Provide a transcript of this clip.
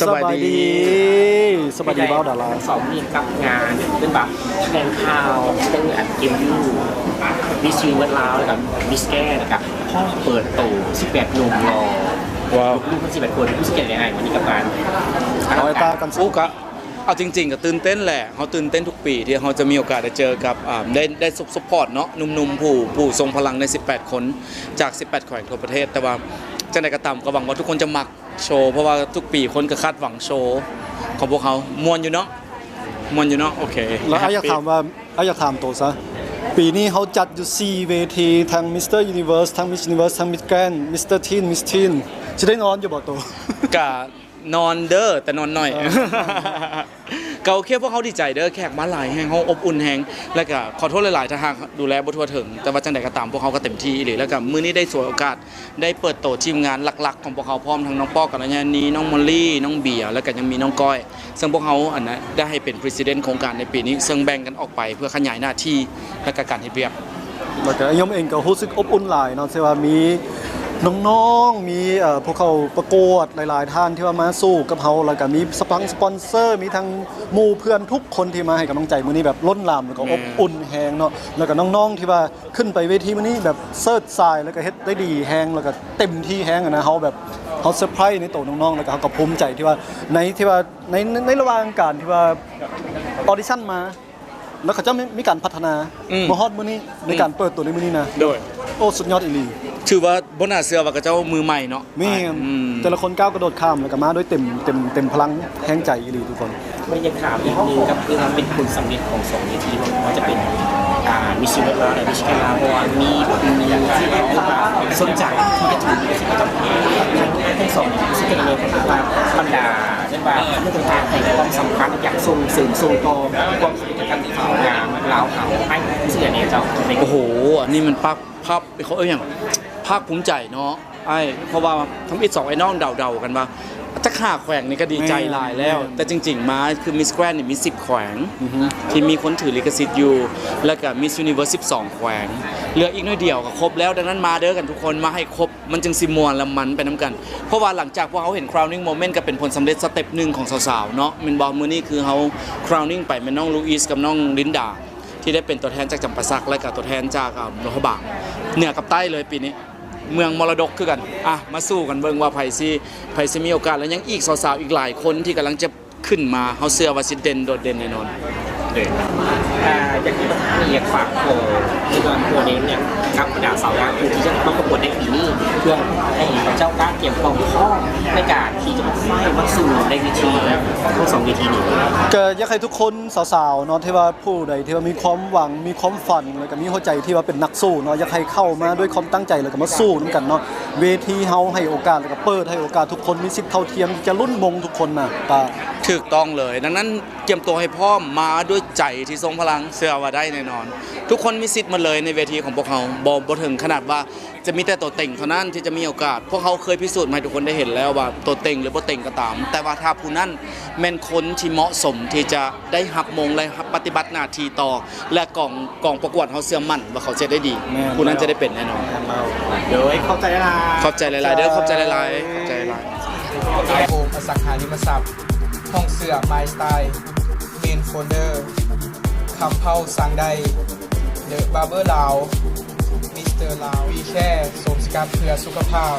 ສະບາຍດີ ສະບາຍດີ ສະບາຍດີບ່າວດາລາ ທັງສອງນີ້ກັບງານເປັນແບບຖະແຫຼງຂ່າວເລື່ອງອັນເກມຢູ Miss Universe ລາວ ແລ້ວກໍ Miss Grand ແລ້ວກໍພ້ອມເປີດໂຕສິບແປດໜຸ່ມຫຼໍ່ ວ້າວ ລູກໆທັງສິບແປດຄົນ ຮູ້ສຶກຈັ່ງໃດອ້າຍ ວັນນີ້ກັບງານ ເອົາໃຫ້ຕາກັນ ໂອ້ ກະ ເອົາຈິງໆກໍຕື່ນເຕັ້ນແຫຼະ ເຮົາຕື່ນເຕັ້ນທຸກປີທີ່ເຮົາຈະມີໂອກາດໄດ້ເຈີກັບ ອ່າ ໄດ້ ໄດ້ support ເນາະ ໜຸ່ມໆ ຜູ້ ຜູ້ຊົງພະລັງໃນສິບແປດຄົນ ຈາກສິບແປດແຂວງທົ່ວປະເທດ ແຕ່ວ່າຈັ່ງໃດກໍຕາມ ກໍຫວັງວ່າທຸກຄົນຈະມັກ ໂຊ ເພາະວ່າທຸກປີຄົນກໍຄາດຫວັງໂຊຂອງພວກເຮົາ ມ່ວນຢູ່ເນາະ ມ່ວນຢູ່ເນາະ ໂອເຄ ແລ້ວອ້າຍຢາກຖາມວ່າ ອ້າຍຢາກຖາມໂຕຊະ ປີນີ້ເຮົາຈັດຢູ່ສີ່ເວທີ ທັງ Mister Universe ທັງ Miss Universe ທັງ Miss Grand Mister Teen Miss Teen ຊິໄດ້ນອນຢູ່ບໍ່ໂຕ? ກະນອນເດີ ແຕ່ນອນໜ້ອຍ ເອີ ກໍໂອເຄ ພວກເຮົາດີໃຈເດີ ແຂກມາຫຼາຍແຮງ ເຮົາອົບອຸ່ນແຮງ ແລ້ວກະຂໍໂທດຫຼາຍໆ ຖ້າຫາກດູແລບໍ່ທົ່ວເຖິງ ແຕ່ວ່າຈັ່ງໃດກໍຕາມ ພວກເຮົາກໍເຕັມທີ່ອີ່ຫຼີ ແລ້ວກະມື້ນີ້ໄດ້ສວຍໂອກາດ ໄດ້ເປີດໂຕທີມງານຫຼັກໆຂອງພວກເຮົາພ້ອມ ທັງນ້ອງປອກ ກັນຍານີ ນ້ອງມໍລີ ນ້ອງເບຍ ແລ້ວກໍຍັງມີນ້ອງກ້ອຍ ເຊິ່ງພວກເຮົາ ອັນນະ ໄດ້ໃຫ້ເປັນ President ໂຄງການໃນປີນີ້ ເຊິ່ງແບ່ງກັນອອກໄປເພື່ອຂະຫຍາຍໜ້າທີ່ ແລ້ວກໍການເຮັດວຽກ. ແລ້ວກໍອ້າຍຍົມເອງກໍຮູ້ສຶກອົບອຸ່ນຫຼາຍເນາະ ທີ່ວ່າມີນ້ອງໆ ມີ ເອີ ຜູ້ເຂົ້າປະກວດຫຼາຍໆທ່ານທີ່ວ່າມາສູ້ກັບເຮົາ ແລ້ວກໍມີສະປັງສະປອນເຊີ ມີທັງໝູ່ເພື່ອນທຸກຄົນທີ່ມາໃຫ້ກຳລັງໃຈ ມື້ນີ້ແບບລົ້ນຫຼາມ ແລ້ວກໍອົບອຸ່ນແຮງເນາະ ແລ້ວກໍນ້ອງໆທີ່ວ່າ ຂຶ້ນໄປເວທີມື້ນີ້ແບບເສີດສາຍ ແລ້ວກໍເຮັດໄດ້ດີແຮງ ແລ້ວກໍເຕັມທີ່ແຮງຫັ້ນນະ ເຮົາແບບ ເຮົາເຊີໄພຣສ໌ໃນໂຕນ້ອງໆ ແລ້ວກໍເຮົາກໍພູມໃຈທີ່ວ່າ ໃນທີ່ວ່າ ໃນ ໃນລະຫວ່າງການທີ່ວ່າ audition ມາ ແລ້ວເຂົາເຈົ້າມີ ມີການພັດທະນາ ອືມ ມາຮອດມື້ນີ້ ໃນການ ອືມ ເປີດໂຕໃນມື້ນີ້ນະ ໂດຍ ໂອ້ ສຸດຍອດອີ່ຫຼີ ຖືວ່າບໍ່ໜ້າເຊື່ອວ່າເຂົາເຈົ້າມືໃໝ່ເນາະ ແມ່ນ ອືມ ແຕ່ລະຄົນກ້າວກະໂດດຂ້າມ ແລ້ວກໍມາດ້ວຍເຕັມ ເຕັມ ເຕັມພະລັງແຮງໃຈອີ່ຫຼີທຸກຄົນ. ບໍ່ໄດ້ຢາກຖາມອີກໜຶ່ງກັບ ຄືວ່າເປັນຜົນສຳເລັດຂອງສອງເວທີ ບໍ່ວ່າຈະເປັນ ອ່າ Miss Universe ລາວ ແລະ Miss Grand ລາວ ເພາະວ່າມີຜູ້ທີ່ ທີ່ ທີ່ສົນໃຈທີ່ຈະຖືລິຂະສິດປະຈຳຕົວທັງສອງ ຮູ້ສຶກຈັ່ງໃດ ວ່າບັນດາ ເອີ້ນວ່າ ຄະນະຕ່າງໆ ໃຫ້ຄວາມສຳຄັນ ຢາກສົ່ງເສີມ ສົ່ງຕໍ່ຄວາມສຳເລັດທາງດ້ານຂ່າວງາມລາວເຮົາ ອ້າຍຮູ້ສຶກຈັ່ງໃດເຈົ້າ? ໂອ້ໂຫ ອັນນີ້ມັນປັກ ພາບ ເຂົາເອີ້ນຫຍັງ ພາກພູມໃຈເນາະອ້າຍ ເພາະວ່າທຳອິດສອງອ້າຍນ້ອງເດົາໆກັນວ່າ ຈັກຫ້າແຂວງນີ້ກໍດີໃຈຫຼາຍແລ້ວ ແມ່ນ ແຕ່ຈິງໆມາຄື Miss Grand ນີ້ມີສິບແຂວງ ອືຮຶ ທີ່ມີຄົນຖືລິຂະສິດຢູ່ ແລ້ວກໍ Miss Universe ສິບສອງແຂວງ ເຫຼືອອີກໜ້ອຍດຽວກໍຄົບແລ້ວ. ດັ່ງນັ້ນມາເດີກັນທຸກຄົນ ມາໃຫ້ຄົບ ມັນຈຶ່ງຊິມ່ວນ ແລະ ມັນໄປນຳກັນ ເພາະວ່າຫຼັງຈາກພວກເຮົາເຫັນ crowning moment ກໍເປັນຜົນສຳເລັດສະເຕັບໜຶ່ງຂອງສາວໆເນາະ ແມ່ນບໍ່? ມື້ນີ້ຄືເຮົາ crowning ໄປແມ່ນນ້ອງລູອິສກັບນ້ອງລິນດາ ທີ່ໄດ້ເປັນຕົວແທນຈາກຈຳປາສັກ ແລະ ກໍຕົວແທນຈາກ ເອີ ຫຼວງພະບາງ ເໜືອກັບໃຕ້ເລີຍປີນີ້ ເມືອງມໍລະດົກຄືກັນ. ອ່ະ ມາສູ້ກັນເບິ່ງວ່າໃຜຊິ ໃຜຊິມີໂອກາດ ແລະ ຍັງອີກສາວໆອີກຫຼາຍຄົນທີ່ກຳລັງຈະຂຶ້ນມາ ເຮົາເຊື່ອວ່າຊິເດັ່ນໂດດເດັ່ນແນ່ນອນ. ໂດຍ ອ່າ ຢາກໃຫ້ ຢາກຝາກໂຄ ຫຼືວ່າໂຄເນມຫຍັງກັບບັນດາສາວງາມຜູ້ທີ່ຈະມາປະກວດໃນປີນີ້ ເພື່ອໃຫ້ເຂົາເຈົ້າກະກຽມຄວາມພ້ອມໃນການທີ່ຈະມາໄຟມາສູ້ໃນເວທີ ທັງສອງເວທີນີ້. ກໍຢາກໃຫ້ທຸກຄົນ ສາວໆເນາະ ທີ່ວ່າຜູ້ໃດທີ່ວ່າມີຄວາມຫວັງ ມີຄວາມຝັນ ແລ້ວກໍມີຫົວໃຈທີ່ວ່າເປັນນັກສູ້ເນາະ ຢາກໃຫ້ເຂົ້າມາດ້ວຍຄວາມຕັ້ງໃຈ ແລ້ວກໍມາສູ້ນຳກັນເນາະ. ເວທີເຮົາໃຫ້ໂອກາດ ແລ້ວກໍເປີດໃຫ້ໂອກາດທຸກຄົນມີສິດເທົ່າທຽມທີ່ຈະລຸ້ນມົງທຸກຄົນນະ. ຖືກຕ້ອງເລີຍ. ດັ່ງນັ້ນກຽມຕົວໃຫ້ພ້ອມ ມາດ້ວຍໃຈທີ່ຊົງພະລັງ ເຊື່ອວ່າໄດ້ແນ່ນອນ. ທຸກຄົນມີສິດໝົດເລີຍໃນເວທີຂອງພວກເຮົາ. ບໍ່ ບໍ່ເຖິງຂະໜາດວ່າ ຈະມີແຕ່ຕົວເຕັງເທົ່ານັ້ນທີ່ຈະມີໂອກາດ. ພວກເຮົາເຄີຍພິສູດມາໃຫ້ທຸກຄົນໄດ້ເຫັນແລ້ວວ່າ ຕົວເຕັງຫຼືບໍ່ເຕັງກໍຕາມ, ແຕ່ວ່າຖ້າຜູ້ນັ້ນແມ່ນຄົນທີ່ເໝາະສົມທີ່ຈະໄດ້ຮັບມົງ ແລະ ຮັບປະຕິບັດໜ້າທີ່ຕໍ່ ແລະ ກອງ ກອງປະກວດເຮົາເຊື່ອໝັ້ນວ່າເຂົາຈະໄດ້ດີ, ແມ່ນ ຜູ້ນັ້ນຈະໄດ້ເປັນແນ່ນອນ. ໂດຍ ຂອບໃຈຫຼາຍໆ. ຂອບໃຈຫຼາຍໆເດີ, ຂອບໃຈຫຼາຍໆ, ຂອບໃຈຫຼາຍ. ໂຮມອະສັງຫາລິມະຊັບ, ຫ້ອງເສື້ອ My Style, Main Folder, ຄຳເພົາ ສັ່ງໄດ້, The Barber ລາວ, Mister ລາວ, We Care ໂສມສະກັດເພື່ອສຸຂະພາບ.